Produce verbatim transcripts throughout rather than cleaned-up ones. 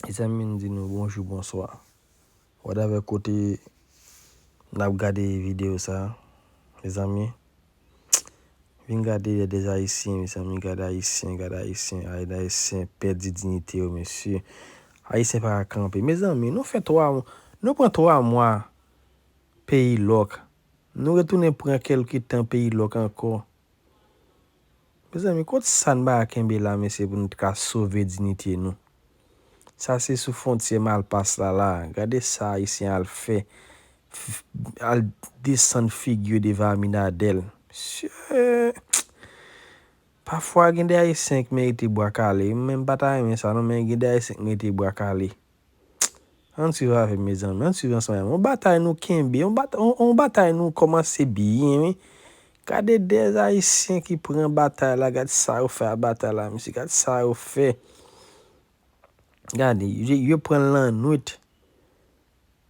Mezanmi, m di nou bonjou, bonswa. Whatever kote n ap gade videyo sa, mezanmi, vin gade de Ayisyen, mezanmi, gade Ayisyen, gade Ayisyen, ay, Ayisyen pèdi diyite yo, mesye. Ayisyen pa ka kanpe. Mezanmi, nou fè twa, nou pran twa mwa peyi lòk. Nou retounen pran kèlke tan peyi lòk ankò. Mezanmi, kot sa n ba kenbe la, mesye, pou n ka sove diyite nou? Sa se sou fwontyè Malpas la, la. Gade sa Ayisyen al fè. F-, al desann figi yo devan Aminadèl. Mesye, pafwa gen de Ayisyen ki merite bwa kale. Mwen, m pa ta renmen sa, non, men gen de Ayisyen ki merite bwa kale. Ann swiv avè m, mezanmi. Ann swiv ansanm avè m. Yon batay nou kenbe. Yon bata-, yon, yon batay nou kòmanse byen, wi. Gade de Ayisyen ki pran batay la. Gade sa yo fè a batay la, mesye. Gade sa yo fè. Gade, yo, yo pran l lannwit.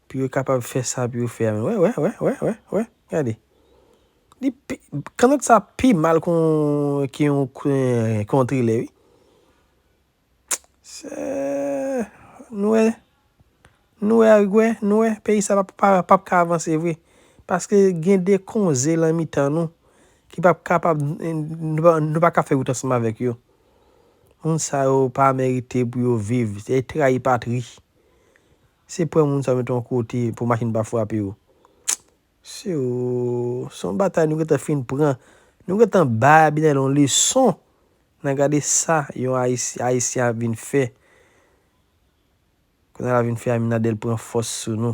Pou yo kapab fè sa pou yo fè a. Wè, wè, wè, wè, wè, wè. Gade. Li pi, kannòt sa pi mal kon, ki yon, ki yon trilè, wi. Se, nou wè, nou wè, wè, nou wè, peyi sa p ap, p ap, p ap ka avanse vre. Paske gen de konze lan mitan nou ki p ap kapab, nou pa, nou pa ka fè wout ansanm avèk yo. Moun sa yo pa merite pou yo viv. Se trayi patri. Se pran moun sa yo mete yon kote pou machin pa frape yo. Se, o, se yon batay nou gentan fin pran. Nou gentan bay Abinadèl yon leson. N a gade sa yon Ayis-, Ayisyen ap vin fè. Kounye a l ap vin fè Abinadèl pran fòs sou nou.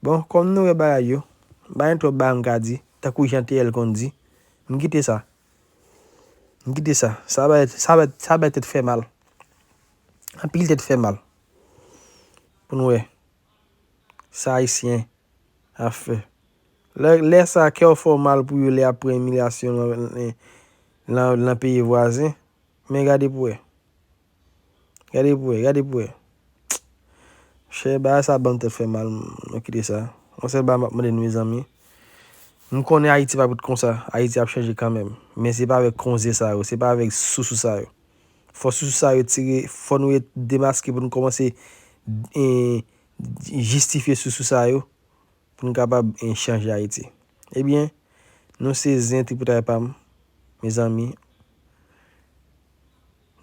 Bon, kòm nou wè bagay yo, pa gen twòp bagay m ka di, tankou jan T L konn di, m kite sa. M kite sa. Sa bay, sa bay, sa bay tèt fè mal. Anpil tèt fè mal. Pou nou wè. Sa Ayisyen ap fè. Lè, lè sa kè w fè w mal pou yo lè y ap pran imilyasyon lan, lan, lan peyi vwazen. Men gade pou wè. Gade pou wè, gade pou wè. Chè, bagay sa ban m tèt fè mal, nou kite sa. Yon sèl bagay m ap mande nou, mezanmi. M konnen Ayiti p ap ret konsa. Ayiti ap chanje kanmenm. Men se pa avèk konze sa yo, se pa avèk sousou sa yo. Fò sousou sa yo tire, fò nou ret demaske pou nou kòmanse, eh, jistifye sousou sa yo pou n kapab, eh, chanje Ayiti. Ebyen, nou se zen tripotay pa m, mezanmi.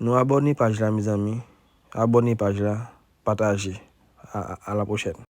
Nou abòne paj la, mezanmi. Abòne paj la, pataje. A, a, a la pwochèn.